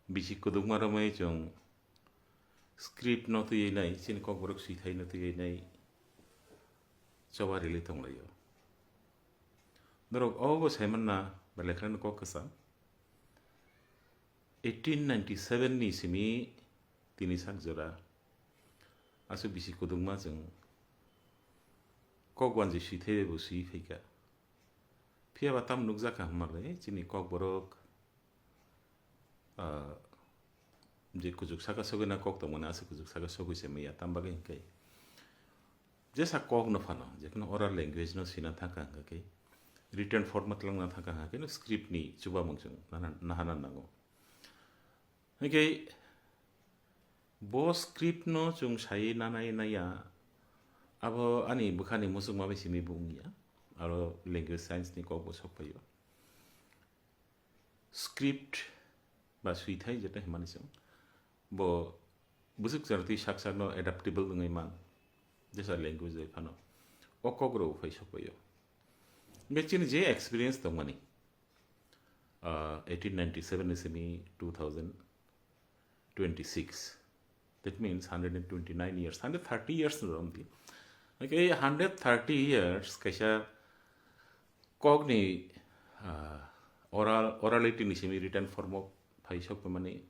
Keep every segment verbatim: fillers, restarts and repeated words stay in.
Bisi kwdwkma romwi chwng script no twiwi nai, chini kokborok swithai no twiwi nai choba rili tonglaio. Norok obo saimanna ba lekha no kok kwcham. Eighteen ninety-seven ni simi tini sak jora aswk bisi kwdwkma chwng kok wanjwi swithai bai bo swi phaikha. Phiya ba tamo nukjakha hwnba le chini kokborok, ah, je kuchuk saka sogwi na kok tongmani aswk kuchuk saka sogwi se maya, tamo bagwi hwnkhe jesa kok no phano, jephano oral language no swina thangkha hwnkhe, written format langna thangkha hwnkhe no script ni chubamung chwng nahana, nahana nango. Hwnkhe bo script no chwng sai nanai naiya, abo ani bwkhani muchungma bai simi bo wngya, aro language science ni kok bo sok phaio. Script ba swithai jeta himani chwng bo bwswk chwng twi sak sak no adaptable wngwi man, jesa language bai phano o kok rok phai sok phaio. Hwnkhe chini je experience tongmani, ah, eighteen ninety-seven ni simi two thousand twenty-six. That means hundred and twenty-nine years, hundred thirty years no romdi. Okay, hundred thirty years kaisa kokni, ah, oral, orality ni simi written form o phai sok mani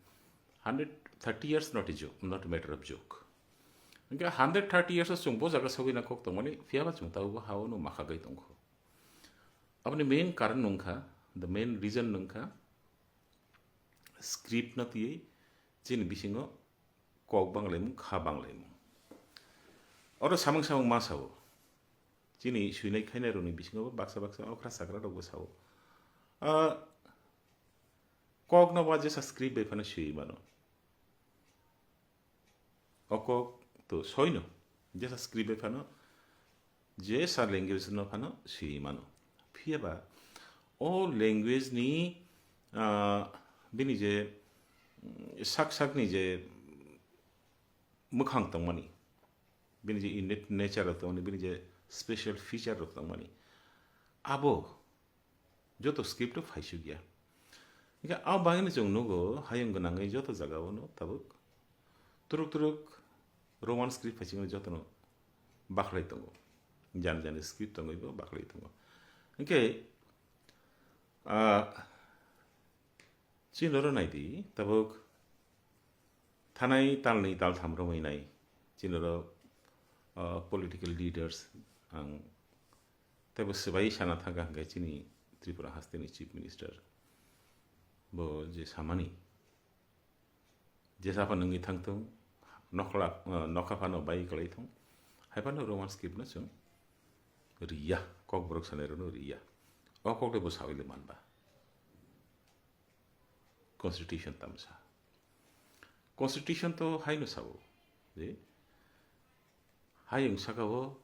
hundred thirty years not a joke, not a matter of joke. Hwnkhe hundred thirty years o chwng bo jaga sogwi na kok tongmani, phiya ba chwng tabuk bo ha-o no makhagwi tongkho. Aboni main karon wngkha, the main reason wngkha, script no twiwi chini bisingo kok banglaimung, kha banglaimung. Oro samung samung ma sao, chini swinai khainai rokni bisingo bo baksa baksa okra chakra rok bo sao. Ah, kok no ba jesa script bai phano swiwi mano. O kok to soino, jesa script bai phano, jesa language no phano swiwi mano. Phiya ba o language ni, ah, bini je, mm, sak sak ni je mwkhang tongmani, bini je innate nature rok tongmani, bini je special feature rok tongmani, abo joto script o phaisukya. Hingkhe a bagwino chwng nugo, hayung gwnangwi joto jagao no tabuk turuk turuk Roman script phaisingno jotono bakhlai tongo. Jani jani script tongwi bo bakhlai tongo. Hingkhe, ah, chini oro naidi, tabuk thanai talni taltham romwi nai. Chini oro, ah, political leaders ang teibo swbai sana thangkha hwnkhe chini Tripura hasteni Chief Minister bo je samani, jesa phano wngwi thangthung, nokhla, ah, nokha phano bai kwlai thung, hai phano Roman script no chwng riya, kokborok sanai rokno riya. O kokle bo sawi le manba. Constitution tamsa. Constitution to haino sao je hayung saka o,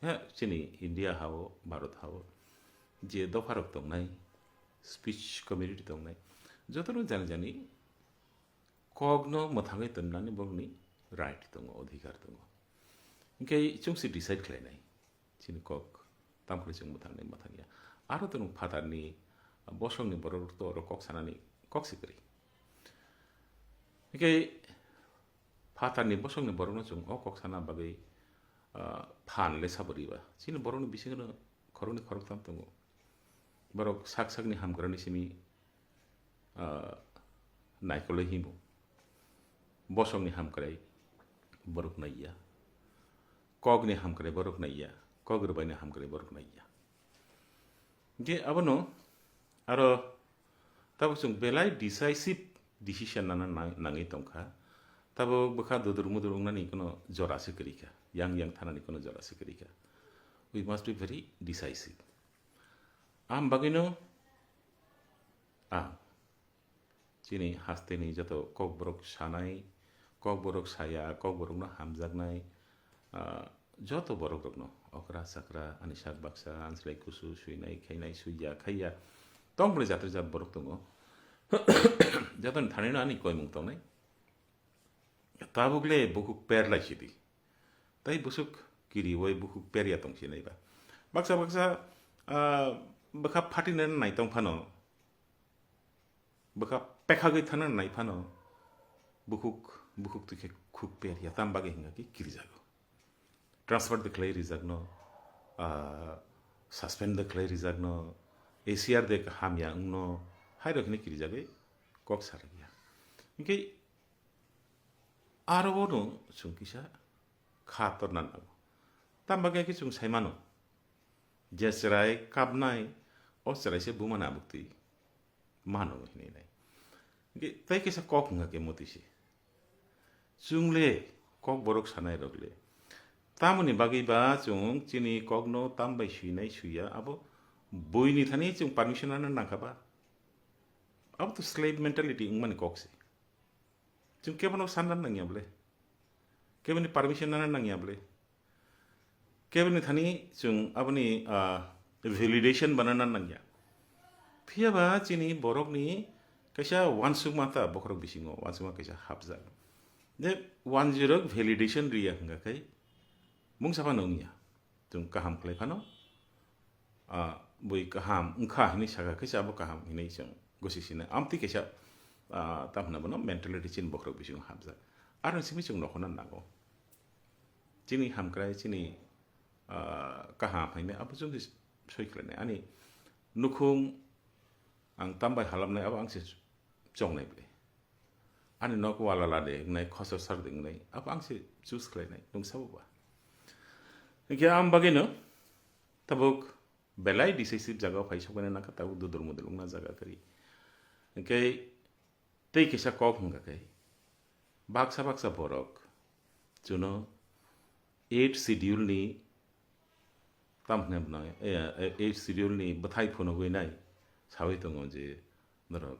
he, chini India hao, Bharat hao, je dopha rok tongnai, speech community tongnai, jotono jani jani kokno mwthangwi tonnani borokni right tongo, odhikar tongo. Hingkhe chwng se decide khlainai. Chini kok tamkhwlai chwng mwthangni mwthangya. Aro to nwng phatarni, bosongni borok to oro kok sanani kok se kwrwi. Hingkhe phatarni bosongni borokno chwng o kok sana bagwi, ah, phan le sabo riba. Chini borokni bisingo khoroknwi khoroktham tongo. Borok sak sakni hamkrani simi, ah, naikolwi himo. Bosongni hamkrai borok naiya. Kokni hamkrai borok naiya. Kok rwbaini hamkrai borok naiya. Hingkhe abono aro tabuk chwng belai decisive decision nana nang-, nangwi tongkha. Tabuk bwkha dudur mudur wngnani kono jora se kwrwikha. Yang yang thanani kono jora se kwrwikha. We must be very decisive. Am bagwino ang chini hasteni joto kokborok sanai, kokborok saya, kokborokno hamjaknai, ah, joto borokrokno okra chakra, ani sak baksa, anslai kusu, suinai, khainai, suiya, khaiya, tong bwlai jatri jat borok tongo. Jotoni thanino ani koimung tongnai. Tabuk le bukhuk per lai sidi. Tai busuk kiriwai bukhuk per ya tong sinai ba. Baksa baksa, ah, bwkha phatina nai tong phano, bwkha pekhagwi thana nai phano, bukhuk bukhuk twi khe khuk per ya, tam bagwi hwnga khe kirijago. Transfer de khlai rijakno, ah, suspend de khlai rijakno, A C R de hamya wngno, hai rok hwnwi kirijagwi kok sarakya. Hinkhe aro bono chwng kisa kha torna nango. Tam bagwi khe chwng sai mano, je chwrai kapnai, o chwrai se buma ni abuk twi mano hinwi nai. Hinkhe tei kaisa kok wngkha khe motwi se. Chwng le kok borok sanai rok le. Tamoni bagwi ba chwng chini kokno tam bai swinai swiya, abo buini thani chwng permission nana nangkha ba? Abo to slave mentality wngmani kok se. Chwng kebono sanna nangya bole. Keboni permission nana nangya bole. Keboni thani chwng aboni, ah, validation banana nangya. Phiya ba chini borokni kaisa uansukma ta bokhorok bisingo, uansukma kaisa hapjak. Je uanjirok validation riya hwnga khai mungsa phano wngya. Chwng kaham khlai phano, ah, bui kaham wngkha hinwi saka khe se abo kaham hinwi chwng gosi sinai. Amtwi kaisa, ah, tamo hwnna bono mentality chini bokhorok bisingo hapjak. Aroni simi chwng nokhorna nango. Chini hamkrai, chini, ah, kaham hinwi abo chwng soi khlainai. Ani nukhung ang tambai halamnai abo ang se chongnai bwle. Ani nok wala lade wngnai, khosor sar de wngnai, abo ang se choose khlainai, nung sabo ba. Hinkhe ang bagwino tabuk belai decisive jaga o phai sokmani nangkha, tabuk dudul mudul wngna jaga kwrwi. Hinkhe tei kisa kok hwnkha khe, baksa baksa borok chuno eighth schedule ni, tam hwnwi bwnai, eh, eh, eighth schedule ni bwthai phunugwi nai sawi tongo je norok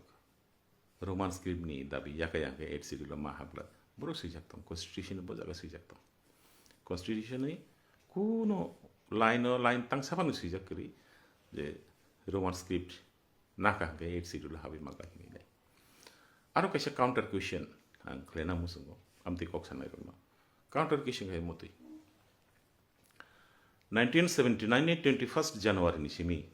Roman script ni dabi yakai yakai eighth schedule o ma hapla. Borok swijak tong, constitution bo jaga swijak tong. Constitution ni kuno line o line tangsa phano swijak kwrwi je Roman script naka hwnkhe eighth schedule o habwi manka hinwi nai. Aro kaisa counter question ang khlaina muchungo, amtwi kok sanai rokno. Counter question khe motwi. Nineteen seventy-nine ni twenty-first January ni simi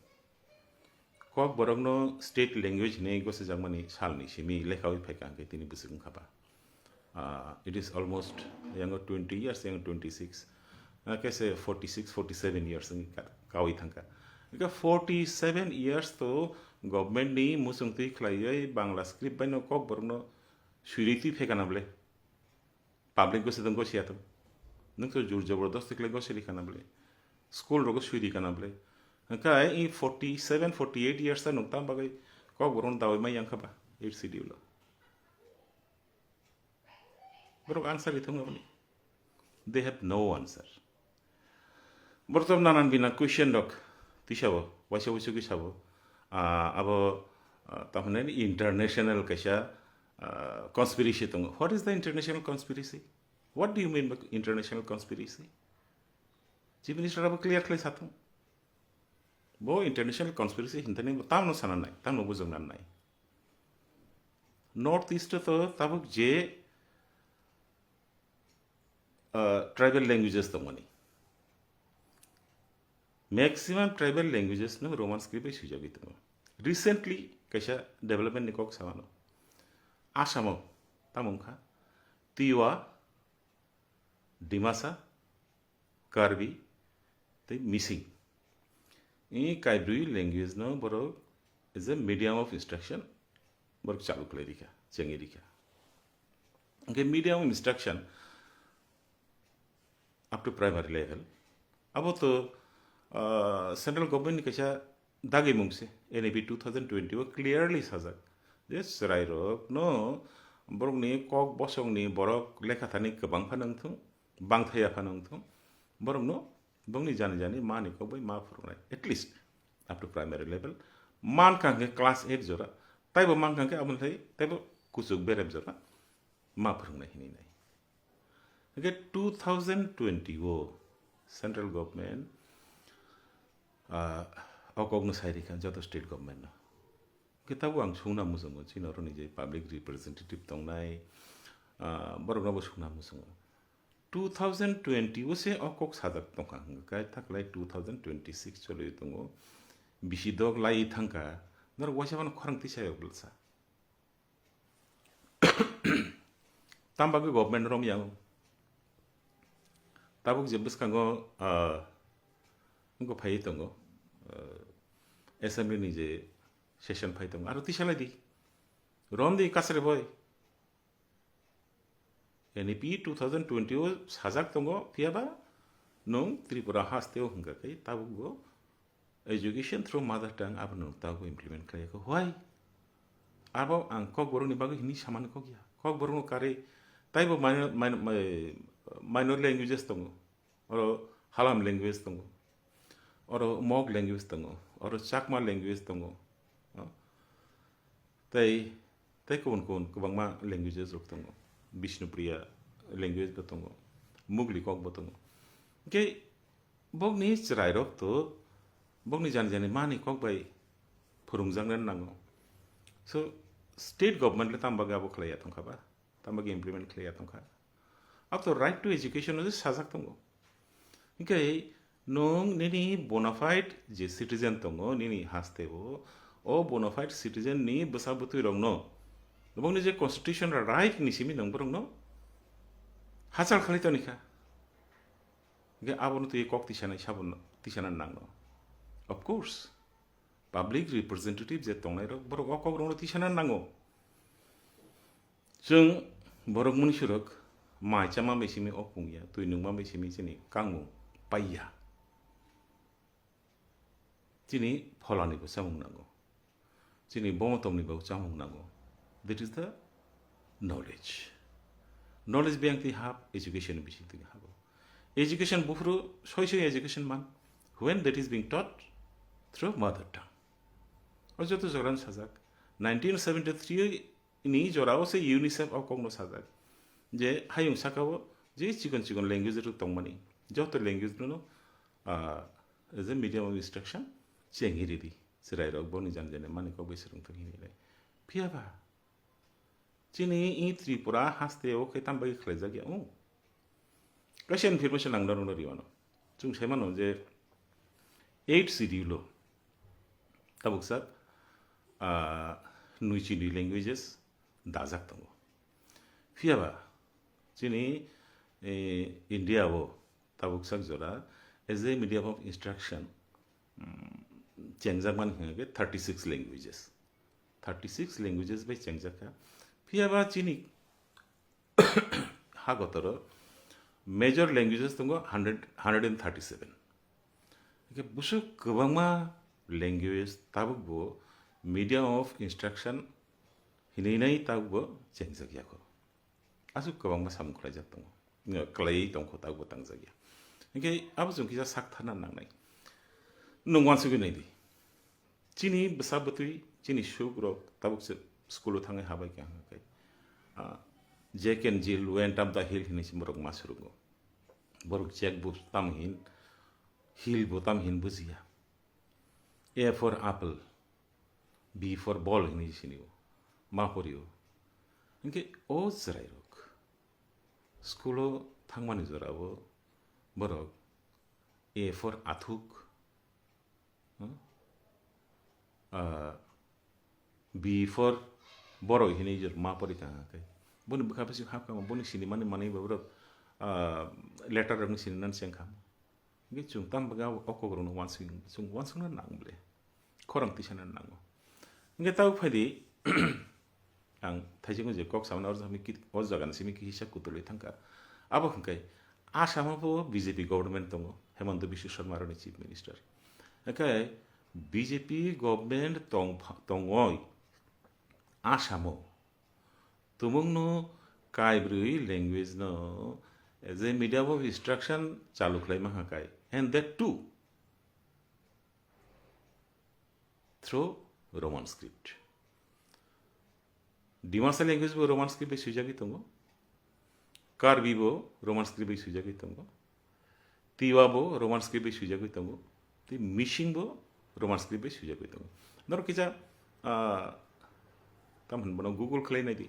Kokborokno state language hinwi gosijakmani salni simi lekhawi phaikha hwnkhe tini bwswk wngkha ba. Ah, it is almost yango twenty years, yango twenty-six, ah, khe se forty-six, forty-seven years wngwi ka-, kawi thangkha. Hwnkhe forty-seven years to government ni muchungtwi khlaiwi Bangla script baino Kokborokno swirwi twi phaikha na bwle? Public gosi tong gosi ya tong. Nwng to jur jobordosti khlai gosi rikha na bwle? School rogo swi rikha na bwle? Hwnkhe i forty-seven, forty-eight years ta nwng tam bagwi Kokborokno dawi mai yang kha ba eighth schedule o? Borok answer ri thung aboni. They have no answer. Borok to nanan bina question rok tisa bo, waisa waisa khe sabo. Ah, abo, ah, tamni international kaisa, ah, conspiracy tongo. What is the international conspiracy? What do you mean by international conspiracy? Chief Minister abo clear khlai sathung. Bo international conspiracy hintani bo tamno sana nai, tamno bujokna nai. North East o to tabuk je, ah, tribal languages tongmani. Maximum tribal languages no Roman script bai swijagwi tongo. Recently kaisa development ni kok samano. Asamo tamo wngkha Tiwa, Dimasa, Karbi, tei Mising. I kaibrwi language no borok as a medium of instruction borok chalu khlai rikha, chengwi rikha. Hwnkhe medium of instruction up to primary level. Abo to, ah, central government ni kaisa dagimung se, N E P two thousand twenty o clearly sajak je chwrairokno borokni kok bosongni borok lekha thani kwbang phano wngthung, bangthaya phano wngthung, borokno bongni jani jani mani kok bai ma phwrwngnai, at least up to primary level. Mankha hwnkhe class eight jora, taibo mankha hwnkhe aboni thai taibo kuchuk berep jora ma phwrwngnai hinwi nai. Hwnkhe two thousand twenty o central government, ah, o kokno sai rikha joto state government no. Hwnkhe tabuk ang sungna muchungo, chini oroni je public representative tongnai, ah, borokno bo sungna muchungo. Two thousand twenty o se o kok sajak tongkha, hwnkhe thaklai two thousand twenty-six choli tongo. Bisi dok lai thangkha, norok waisa phano khorang tisa yok bwlsa. Tam bagwi government rom yang. Tabuk je bwskango, ah, wngkha phaiwi tongo, ah, assembly ni je session phai tongo, aro tisa lai di. Rom di kasre boy. N E P two thousand twenty o sajak tongo, phiya ba nwng Tripura haste o hwnkha khe tabuk bo education through mother tongue abo nwng tabuk bo implement khlai kho. Why? Abo ang Kokborok ni bagwi hini samani kok ya. Kokborok no karwi taibo minor, minor, minor languages tongo. Oro Halam language tongo, oro Mog language tongo, oro Chakma language tongo, no? Tei, tei kubun kubun kwbangma languages rok tongo, Bishnupriya language bo tongo, Mugli kok bo tongo. Hwnkhe bokni chwrairok to bokni jani jani mani kok bai phwrwngjaknani nango. So, state government le tamo bagwi abo khlai ya tongkha ba? Tamo bagwi implement khlai ya tongkha? Abo to right to education no sajak tongo. Hwnkhe nwng nini bona fide je citizen tongo nini haste o, o bona fide citizen ni bwsa bwtwi rokno, bokni je constitutional right ni simi nwng borokno hachal khlai toni kha. Hwnkhe abono twi kok tisanai sabo tisanani nangno. Of course, public representative je tongnai rok borok o kok rokno tisana nango. Chwng borok mwnwi surok mai chama bai simi o pung ya, twi nungma bai simi chini kangmung pai ya. Chini pholani bo chamung nango. Chini bomotomni bo chamung nango. That is the knowledge. Knowledge biyang twi hap, education bising twi habo. Education buphuru soi soi education man, when that is being taught through mother tongue. O joto jorani sajak. Nineteen seventy-three ni jorao se UNICEF o kokno sajak je hayung sakao je chikon chikon language rok tongmani, joto language no, ah, as a medium of instruction chengwi ridi. Chwrairok boni jani jani mani kok bai swrwng thang hinwi nai. Phiya ba chini i Tripura haste o khe tamo bagwi khlaijak ya o? Kaisa information ang norokno rwmano. Chwng sai mano je eighth schedule o tabuk sak, ah, nui chini languages dajak tongo. Phiya ba chini, eh, India o tabuk sak jora as a medium of instruction, um, chengjak mani hwnka khe thirty six languages. Thirty six languages bai chengjak kha. Phiya ba chini ha kotoro major languages tongo hundred, hundred and thirty seven. Hwnkhe busuk kwbangma language tabuk bo medium of instruction hinwi nai tabuk bo chengjak ya kho. Aswk kwbangma samung khlaijak tongo. Kwlaiwi tongkho tabuk bo tangjak ya. Hwnkhe abo chwng kisa sak tharna nangnai. Nwng uansugwi nai di. Chini bwsa bwtwi, chini suk rok tabuk se school o thangwi habai kha hwnkhe, ah, Jack and Jill went up the hill hinwi se borok ma swrwngo. Borok Jack bo tamo hin, hill bo tamo hin bujiya. A for apple, B for ball hinwi sini o. Ma pori o. Hwnkhe o chwrai rok school o thangmani jora o borok A for athuk, Hmm? Ah, B for borok hinwi jor ma pori kha khe. Boni bwkha bising hap kha, boni sini mani manwi ba borok, ah, letter rokni sini nan seng kha. Hwnkhe chwng tam bagwi o kok rokno uansuk, chwng uansukna nang ble. Khorang tisana nango. Hwnkhe tabuk phai di, ang thaisingno je kok samani oro simi ki-, o jagani simi kisa kutulwi thangkha. Abo hwnkhe Assam o bo B J P government tongo, Hemanta Biswa Sarma rokni chief minister. Hwnkhe B J P government tong pha-, tongoi Assam o tumungno kaibrwi language no as a medium of instruction chalu khlai mankha kai, and that too through Roman script. Dimasa language bo Roman script bai swijagwi tongo. Karbi bo Roman script bai swijagwi tongo. Tiwa bo Roman script bai swijagwi tongo. Tei Mising bo Roman script bai swijagwi tongo. Norok kisa, ah, tamo hwn bono Google khlai nai di.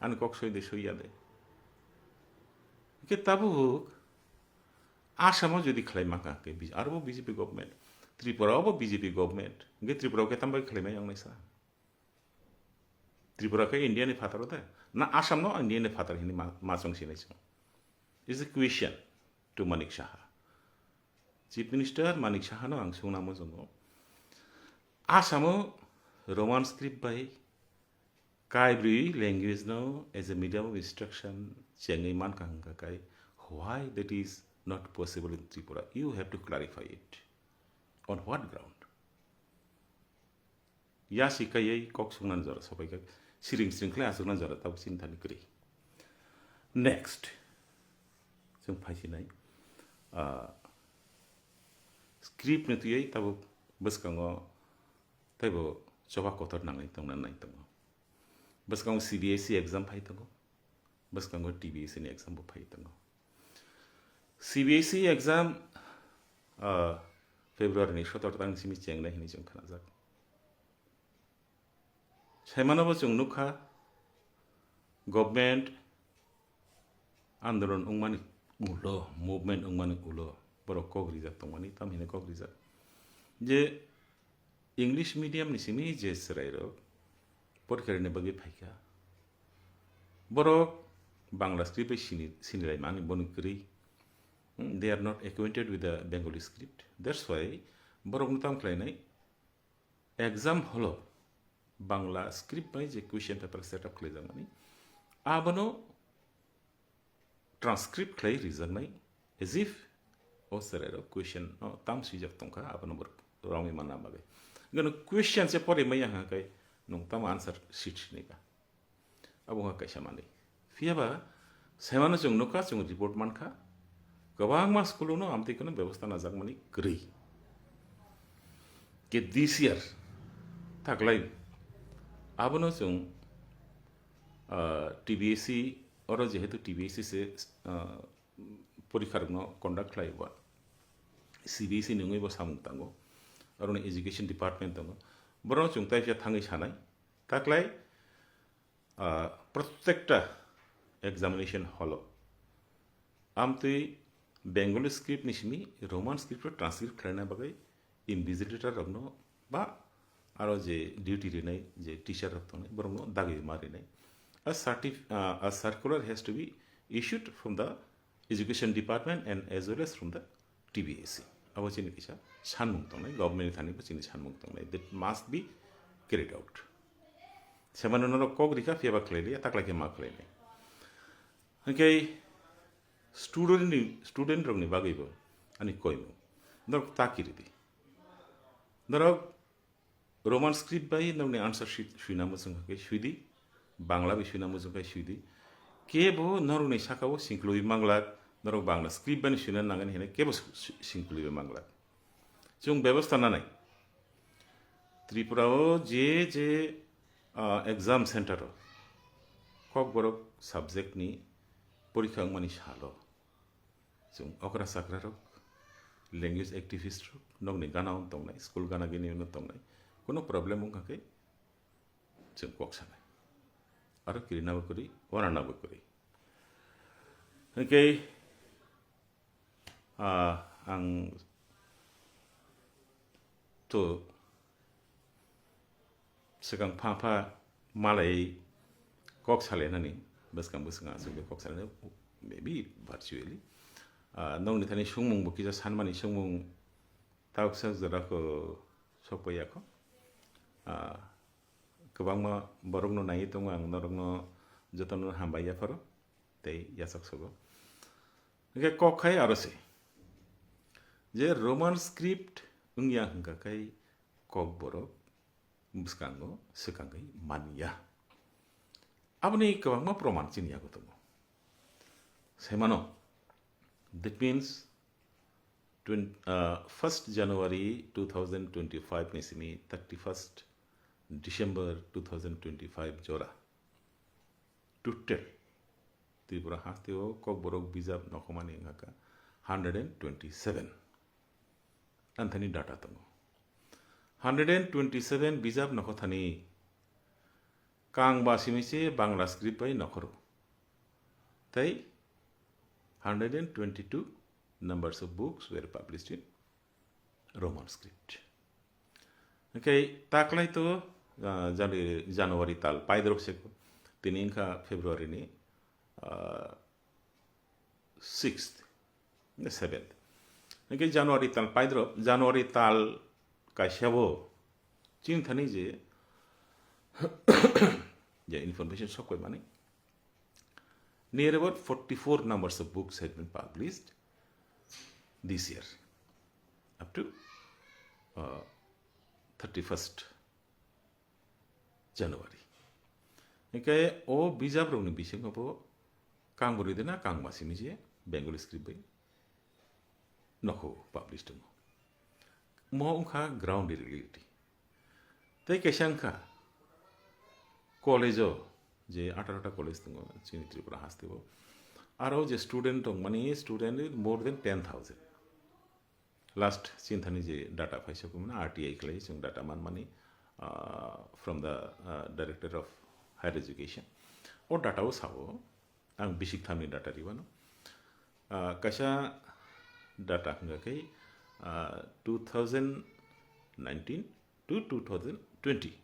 Ani kok soi de soi ya de. Hwnkhe tabuk Assam o jodi khlai mankha hwnkhe B-, aro bo B J P government, Tripura o bo B J P government, hwnkhe Tripura o khe tamo bai khlai mai wng naisa? Tripura khe India ni phataro de, na Assam no India ni phatar hini ma, ma chwng sinai chwng. Is a question to Manik Saha. Chief Minister Manik Saha no ang sungna muchungo. Assam o Roman script bai Kaibrwi language no as a medium of instruction chengwi mankha hwnkha kai, why that is not possible in Tripura? You have to clarify it. On what ground? Yasi kaiwi kok suknani jora sopaikha, siring siring khlai aswknani jora tabuk chini thani kwrwi. Next, chwng phaisinai, ah, script ni twiwi tabuk bwskango teibo choba kotor nangwi tongna nai tongo. Bwskango C B S E exam phai tongo, bwskango T B S E ni exam bo phai tongo. C B S E exam, ah, February ni sotor tang simi chengnai hinwi chwng khnajak. Saimano bo chwng nukha, government andolon wngmani ulo, movement wngmani ulo borok kok rijak tongmani, tam hino kok rijak je English medium ni simi je chwrairok porikha rwna bagwi phaikha, borok Bangla script bai sini, sinilaimani boni kwrwi. Hmm, they are not acquainted with the Bengali script. That's why borokno tam khlainai exam holo Bangla script bai je question paper set up khlaijakmani, abono transcript khlai rijaknai, as if o chwrairok question no tam swijak tongkha, abono borok romwi manna bagwi. Gano question se pori maya hwnkha khe nwng tamo answer sheet sini ka. Abo wngkha kaisa manwi. Phiya ba saimano chwng nukha, chwng report mankha, kwbangma school-o no amtwi kheno bebosta najakmani kwrwi. Ke this year thaklai abono chwng, ah, T B S E, oro jehetu T B S E se, ah, porikha rokno conduct khlai ba, C B S E ni wngwi bo samung tango, aroni education department tongo, borok chwng tai phia thangwi sanai, taklai, ah, protekta examination hall o amtwi Bengali script ni simi Roman script o transcript khlaina bagwi invigilator rokno ba aro je duty rinai je teacher rok tongnai borokno dagwi ma rinai. A certif-, ah, a circular has to be issued from the education department and as well as from the T B S E. Abo chini kisa sanmung tongnai, government ni thani bo chini sanmung tongnai. That must be carried out. Semano norok kok rikha phiya ba khlai liya, taklai khe ma khlai nai. Hwnkhe student ni, student rok ni bagwi bo ani koimung. Norok ta kiri di. Norok Roman script bai norokni answer sheet suina muchung khe suidi, Bangla bai suina muchung khe suidi. Kebo norokni saka o singklwi manglak, norok Bangla script bai suina nangani hinwi kebo su-, su-, singklwi manglak. Chwng bebosta nanai. Tripura o je je, ah, exam center o Kokborok subject ni porikha wngmani salo chwng okra chakra rok, language activist rok, nokni gana o tongnai, school gana gini o tongnai, kono problem wngkha khe chwng kok sanai. Aro kirina bo kwrwi, wanana bo kwrwi. Hwnkhe, ah, ang to swkang pha pha malai kok salainani bwskang bwskang aswk kok salainani, maybe virtually. Ah, nokni thani sungmung bo kisa sanmani sungmung tauksa jora ko sokpaiya kho. Ah, kwbangma borokno naiwi tongo, ang norokno jotono hambai yapharo tei yachak sogo. Hwnkhe kok khai aro se je Roman script wngya hwnkha khai Kokborok bwskango swkangwi manya. Aboni kwbangma proman chini yago tongo. Saimano, that means twen-, uh, first January two thousand twenty-five ni simi thirty-first December two thousand twenty-five jora total Tripura hasteo Kokborok bijap nokhomani wngkha hundred and twenty-seven. Anthani data tongo. Hundred and twenty-seven bijap nokhothani kang ba simi se Bangla script bai nokhoro. Tei hundred and twenty-two numbers of books were published in Roman script. Hwnkhe taklai to ah, Janu-, January tal paidrop se, tini wngkha February ni, ah, sixth, seventh. Hingke January tal paidrop, January tal kaisa bo chini thani je, je information sok pai mani. Near about forty-four numbers of books had been published this year, up to, uh, thirty-first January. Hingke o bijap rokni bisingo bo kang bwrwi de na kang masi misi Bengali script bai nokho publish tongo. Mo wngkha ground reality. Tei kaisa wngkha college o je atharo ta college tongo chini Tripura haste o. Aro je student tongmani student more than ten thousand. Last chini thani je data phaisa kumna R T I khlai chwng data manmani, ah, from the, ah, Director of Higher Education. O data o sao ang bisik thamni data ribano. Ah, kaisa data hwnga khe, ah, two thousand nineteen to two thousand twenty.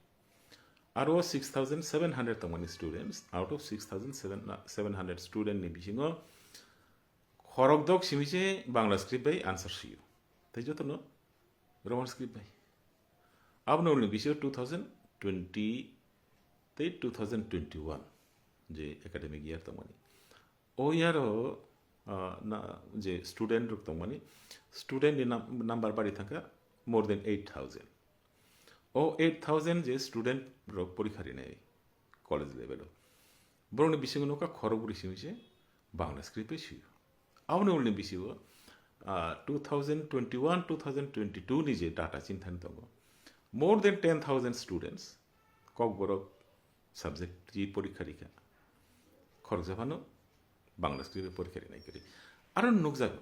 Aro six thousand seven hundred tongmani students, out of six thousand seven hundred student ni bisingo khorok dok simi se Bangla script bai answer sio. Tei jotono Roman script bai. Abono ulni bisio two thousand twenty tei two thousand twenty-one je academic year tongmani. O year o, ah, na, je student rok tongmani, student ni nam-, number bari thangkha more than eight thousand. O eight thousand je student rok porikha rinai college level o. Borokni bisingo nokha khorok bwrwi simi se Bangla script bai sio. Aboni ulni bisingo, ah, two thousand twenty-one, two thousand twenty-two ni je data chini thani tongo, more than ten thousand students Kokborok subject ri porikha rikha. Khoroksa phano Bangla script bai porikha rinai kwrwi. Aro nukjago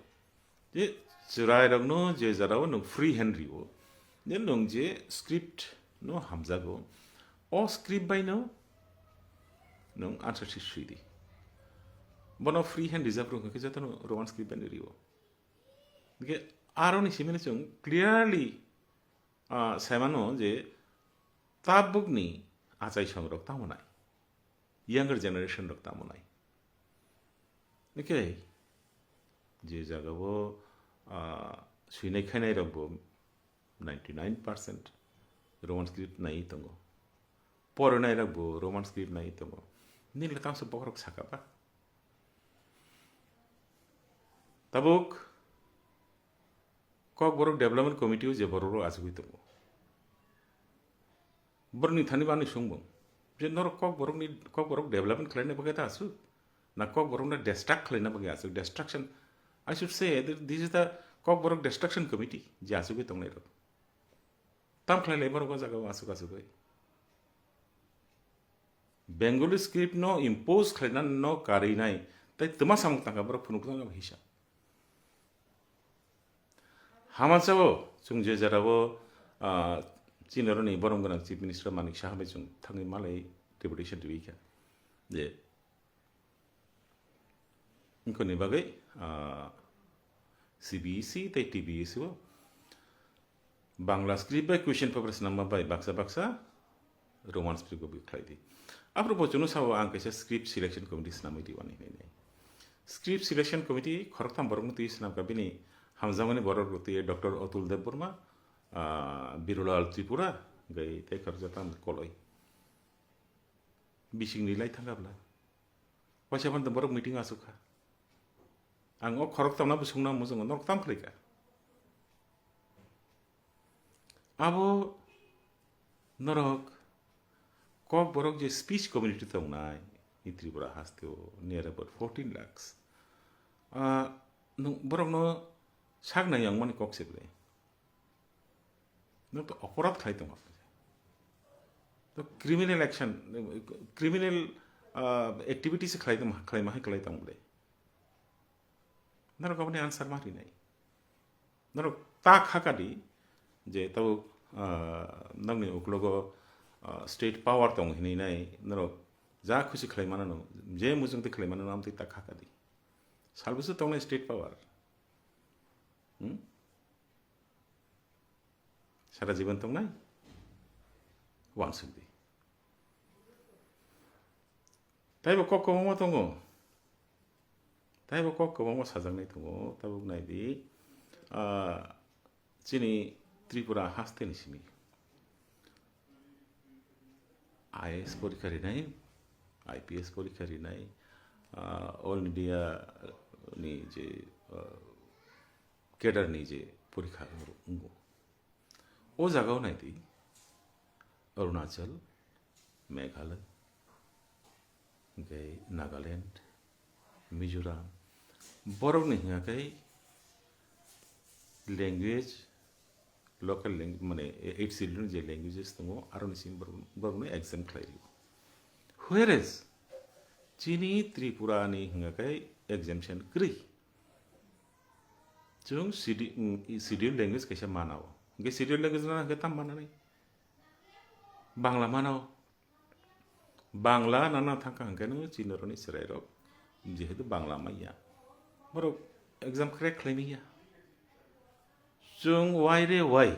je chwrairokno je jarao nwng free hand rio, je nwng je script no hamjago, o script bai no nwng answer sheet swi di. Bono free hand rijak rwngkha khe jotono Roman script bai no rio. Hingkhe aroni simi no chwng clearly, ah, saimano je tabukni achaisong rok tamo nai, younger generation rok tamo nai. Hingkhe je jagao, ah, swinai khainai rok bo ninety nine percent Roman script nai tongo. Porinai rok bo Roman script nai tongo. Nini le tamsa bokhorok saka ba? Tabuk Kokborok Development Committee o je borok rok achugwi tongo. Borokni thani bani songbo je norok Kokborokni, Kokborok development khlaina bagwi ta asuk, na Kokborokno destruct khlaina bagwi asuk? Destruction, I should say that this is the Kokborok Destruction Committee je achugwi tongnai rok. Tam khlai lai borok o jaga o asuk asugwi. Bengali script no impose khlaina no karwi nai, tai twma samung tangka borok phunuk tangka hisa. Hamansa o chwng je jara o, ah, chini oro ni borom gwnang Chief Minister Manik Saha bai chwng thangwi malai deputation riwi kha je wngkha ni bagwi, ah, C B S E tei T B S E o Bangla script bai question paper swnamma bai baksa baksa Roman script bo khlai di. Aphuru bo chwngno sabo ang kaisa script selection committee swnamwi di ani hinwi nai. Script selection committee khoroktham borokno twi swnamkha, bini hamjakmani borok rok twi Doctor Atul Debbarma, ah, Birulal Tripura, hwnkhe tei khoroksa tamo koloi. Bisingni lai thangkha bwla. Waisa phano borok meeting asuk kha. Ang o khoroktham no bo sungna muchungo, norok tam khlai kha. Abo norok Kokborok je speech community tongnai, ni Tripura haste o near about fourteen lakhs. Ah, nwng borokno sak nai yang mani kok se bwle. Nwng to oporadh khlai tongma. To criminal action, criminal, ah, activities khlai tongma, khlai ma hai khlai tong bwle. Norok aboni answer ma rinai. Norok ta kha kadi je tabuk, ah, nokni uklogo, ah, state power tong hinwi nai, norok ja khusi khlai mano, je muchung twi khlai mano, amtwi ta kha kadi. Salbwswk tongnai state power. Hmm? Sara jibon tongnai? Uansuk di. Taibo kok kwbangma tongo. Taibo kok kwbangma sajaknai tongo. Tabuk naidi, ah, chini Tripura hasteni simi I A S porikha rinai, I P S porikha rinai, ah, All India ni je, ah, cadre ni je porikha wngo. O jagao naidi, Arunachal, Meghalaya, hingke Nagaland, Mizoram, borokni hingka khe language, local language, mane, eight schedule ni je languages tongo, aroni simi borok, borokno exempt khlai rio. Whereas, chini Tripura ni hingka khe exemption kwrwi. Chwng schedule, mm, schedule language kaisa manao. Hingke schedule language no hingke tam manani? Bangla manao. Bangla nana thangkha hingke no chini roni chwrai rok, jehetu Bangla manya, borok exam crack khlai manya. Chwng wai re wai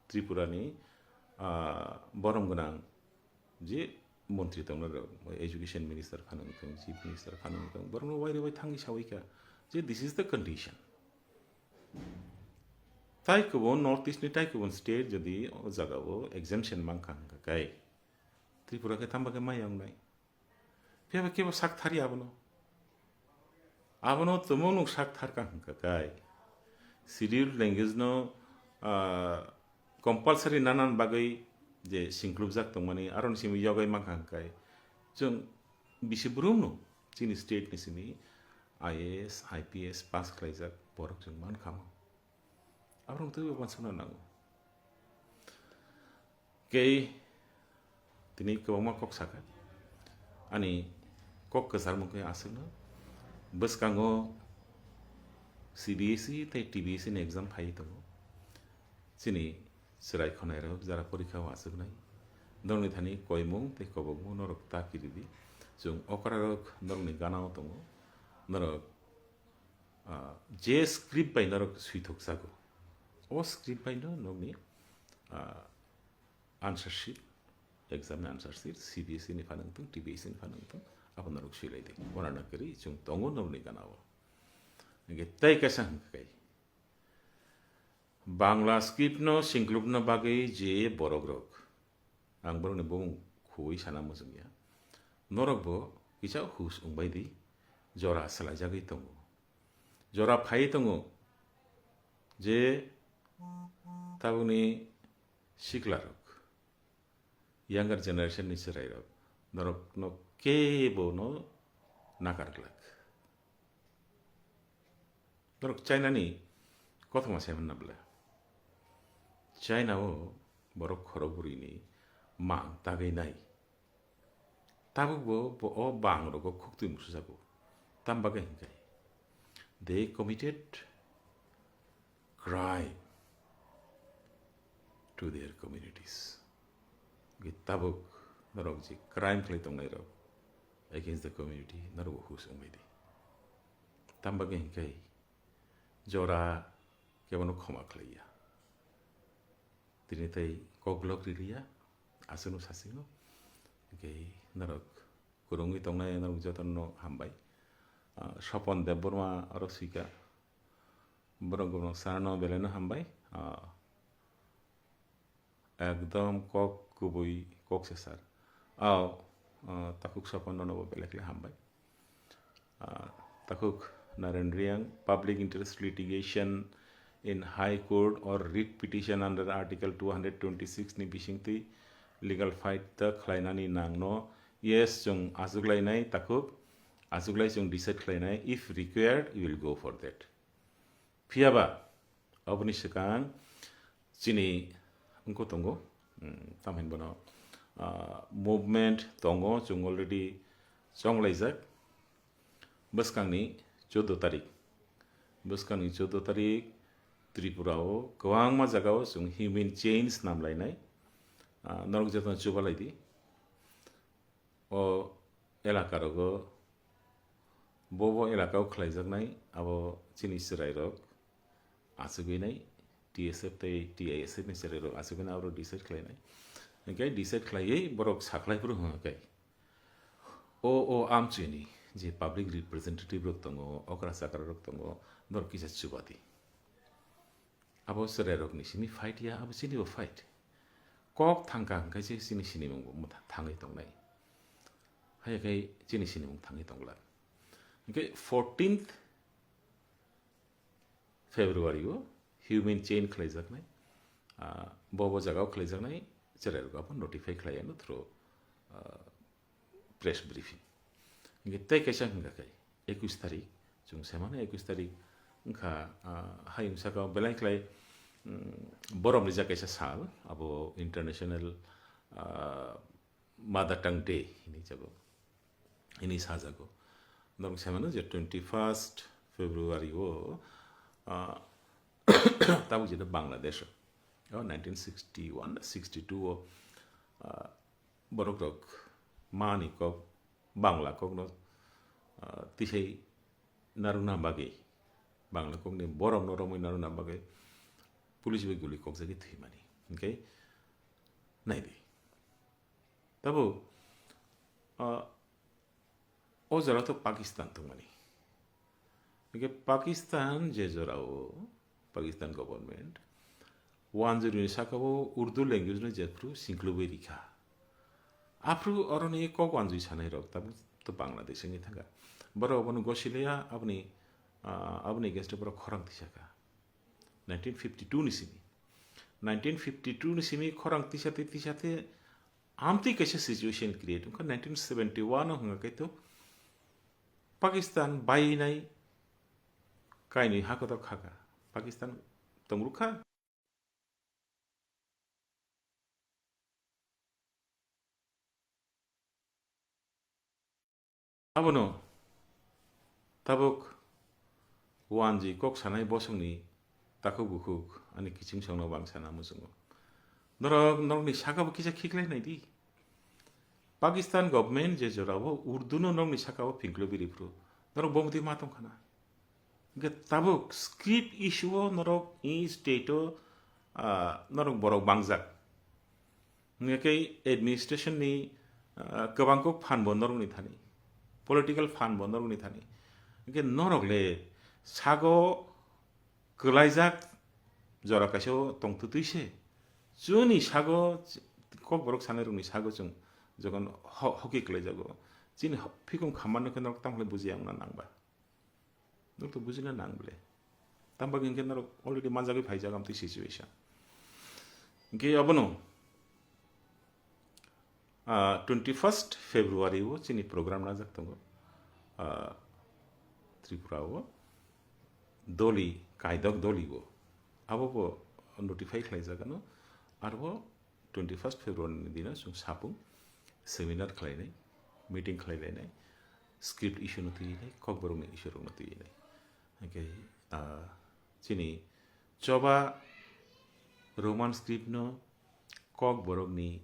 Tripura ni, ah, borom gwnang je montri tongna rok, education minister phano wngthong, chief minister phano wngthong, borok no wai re wai thangwi sawi kha je this is the condition. Tai kubun North East ni tai kubun state jodi o jaga o exemption mankha hingkha kai, Tripura khe tamba khe maya wngnai? Phiya ba kebo sak thari abono. Abono tumung nuk sak thar ka hingkha kai. Scheduled language no, ah, compulsory nanan bagwi je singklupjak tongmani, aroni simi yogwi mankha hingkai. Chwng bisi brum no chini state ni simi I A S, I P S pass khlaijak borok chwng mankha mo. Aborok twibo uansukna nango. Kei tini kwbangma kok sakha. Ani kok kwcharmung khe aswkno, bwskango C B S E tei T B S E ni exam phaiwi tongo. Chini chwrai khwnairok jara porikha o achuknai, norokni thani koimung tei kobokmung norok ta kiridi. Chwng okrarok norokni gana o tongo. Norok ah, je script bai norok swithok jago, o script bai no nokni, ah, answer sheet, exam ni answer sheet, C B S E ni phano wngthong, T B S E ni phano wngthong, abo norok swilai di. Wana na kwrwi chwng tongo norokni gana o. Hingke tei kaisa hingka kai, Bangla script no singklupna bagwi je borok rok, ang borokni bumung khuwi sana muchungya. Norok bo kisa hus wngbai di, jora swlaijagwi tongo. Jora phaiwi tongo je tabukni sikla rok, younger generation ni chwrai rok, norok no kebo no nakar glak. Norok China ni kothoma sai manna bwle. China o borok khorok bwrwi ni mang tagwi nai. Tabuk bo, bo o bang rogo khuktwi musujago. Tam bagwi hingkai they committed crime to their communities. Hingke tabuk norok je crime khlai tongnai rok against the community, norok bo hus wngbai di. Tam bagwi hingkai jora kebono khoma khlaiya. Tini tei koklok ririya, aswkno sasino. Hingke norok kwrwngwi tongnai norok jotono hambai. Ah, Sopon Debbarma oro swika. Borok borok sanano belaino hambai. Ah, ekdom kok kubui kok se sir. Ao, ah, takhuk Sopon nono bo belai khe hambai. Ah, takhuk Naren Reang, public interest litigation in High Court or writ petition under Article two hundred twenty-six ni bisingtwi legal fight ta khlainani nangno, yes, chwng achuklainai takhuk, achuklai chwng decide khlainai, if required, we will go for that. Phiya ba, aboni swkang chini wngkho tongo, mm, tamhinbono, ah, movement tongo, chwng already chonglaijak. Bwskangni choudo tarik, bwskangni choudo tarik Tripura o kwbangma jaga o chwng human chains namlainai, ah, norok jotono chubalai di. O elaka rogo, bo bo elaka o khlaijaknai abo chini chwrai rok achugwi nai, T S F tei T I S F ni chwrai rok achugwi nai abo decide khlai nai. Hingke decide khlaiwi borok sakhlai phuru hwnka khe. O, o amchini je public representative rok tongo, okra chakra rok tongo, norok kisa chubadi. Abo chwrai rokni simi fight ya, abo chini bo fight. Kok thangka hwnkhe se chini sinimung bo motha-, thangwi tongnai. Haiya khai chini sinimung thangwi tongla. Hwnkhe fourteenth February o human chain khlaijaknai, ah, bo bo jagao khlaijaknai, chwrai rok abo notify khlai ano through, ah, press briefing. Hingke tei kaisa hingka khe ekush tarik, chwng sai mano ekush tarik wngkha, ah, hayung saka belai khlai, mm, borom rijak kaisa sal, abo International, ah, Mother Tongue Day hinwi jago, hinwi sajago. Norok sai mano je twenty first February o, ah, tabuk jeto Bangladesh o, nineteen sixty one sixty two o, ah, borok rok mani kok, Bangla kokno, ah, tisai narwkna bagwi, Bangla kokni borokno romwi narwkna bagwi police bai guli kokjagwi thwimani. Hwnkhe naidi. Tabuk, ah, o jora to Pakistan tongmani. Hwnkhe Pakistan je jorao, Pakistan government, wanjwirwini saka-o Urdu language-no jephru singklubwi rikha. Aphru oroni kok wanjwi sanairok tabuk to Bangladesh wngwi thangkha. Borok abono gosilia, aboni, ah, aboni against-o borok khorang tisakha. Nineteen fifty two ni simi. Nineteen fifty two ni simi khorang tisate tisate amtwi kaisa situation create wngkha nineteen seventy one o hwnga khe to Pakistan bainai kainwi ha kotor khaka. Pakistan tongrukha. Abono tabuk wanjwi kok sanai bosongni takhuk bukhuk ani kiching songno bang sana muchungo. Norok, norokni sakabo kisa khiklai naidi. Pakistan government je jorao Urduno norokni sakao phingklo biri phuru, norok bomdi ma tongkhana. Hingke tabuk script issue o norok i state o, ah, norok borok bangjak. Hingke administration ni, ah, kwbang kok phan bo norok ni thani, political phan bo norok ni thani. Hingke norok le sago kwlaijak jora kaisa o tong twtwi se. Chwngni sago, kokborok sanai rokni sago chwng jokhon ho-, hoki kwlaijago. Chini ho-, phikung khamano khe norok tamo khlai bujiya wngna nangba. Norok to bujina nang bole. Tamo bagwi hwnkhe norok already manjagwi phaijak amtwi situation. Hwnkhe abono, ah, twenty first February o chini program najak tongo. Ah, Tripura o Doli, Kaidok Doli o. Abo bo notify khlaijak ano. Arbo twenty first February ni dino chwng sapung seminar khlainai, meeting khlailainai, script issue no twi nai, kokborok ni issue rok no twi nai. Hwnkhe, ah, chini choba Roman script no kokborok ni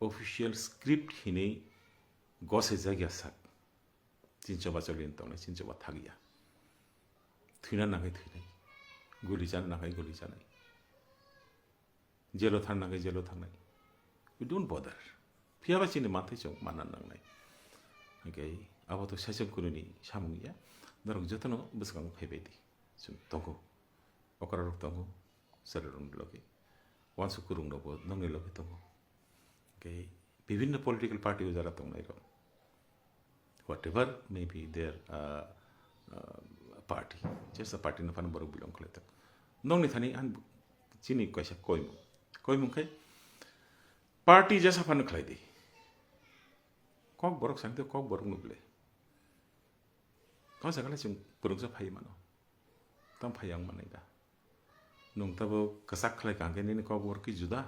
official script hinwi gosaijakya sak. Chini choba choli tongnai, chini choba thakya. Thwina nangkhe thwinai, guli chana nangkhe guli chanai. Jelo thang nangkhe jelo thangnai. We don't bother. Phiyaba chini manthai chwng manna nangnai. Hwnkhe abo to saichung kununi samung ya. Norok jotono bwskango phaibai di. Chwng tongo. Okrarok tongo. Chwrairokni logi. Wansuk kwrwng rokbo nokni logi tongo. Hwnkhe bibinno political party o jara tongnai rok. Whatever may be their, uh, uh, party, jesa party no phano borok belong khlai thok. Nokni thani ang chini kaisa koimung, koimung khe party jesa phano khlai di. Kokborok sangte kokborok no ble. Kok jaga le chwng pwrwngsa phai mano. Tam phai ang manai da. Nwng tabuk kwchak khlai kha hwnkhe nini kokborok ki juda?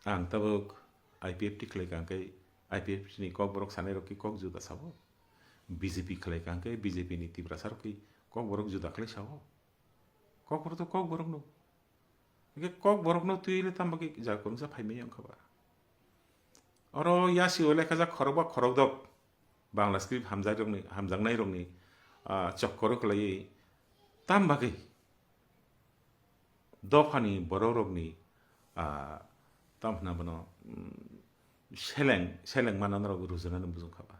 Ang tabuk I P F T khlai kha hwnkhe I P F T ni kokborok sanai rok ki kok juda sabo? B J P khlai kha hwnkhe B J P ni Tiprasa rok ki kokborok juda khlai sabo? Kokborok to kokborok no. Hwnkhe kokborok no twi le tamo khe jaga kwrwngsa phai maya wngkha ba? Oro yasi o lekha jak khorokba khorokdok. Bangla script hamjak rokni, hamjaknai rokni, ah, chokkoro kwlaiwi tam bagwi dophani borok rokni, ah, tam hwnna bono, mm, seleng, seleng manna norok rujuna no bujong kha ba.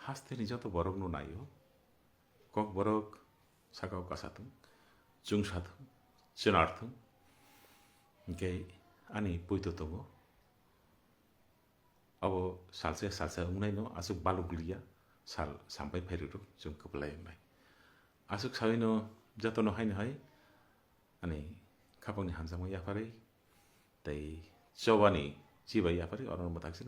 Hasteni joto borokno naio, kokborok sakao kasathung, chwngsathung, chwnarthung, hinkhe ani poito tongo. Abo salsa salsa wngnaino aswk baluk liya, sal sampai phairwrwk chwng kwplai wngnai. Aswk sawino jotono haino hai ani khapangni hamjakma yapharwi tei chobani chibai yapharwi oro mwthakse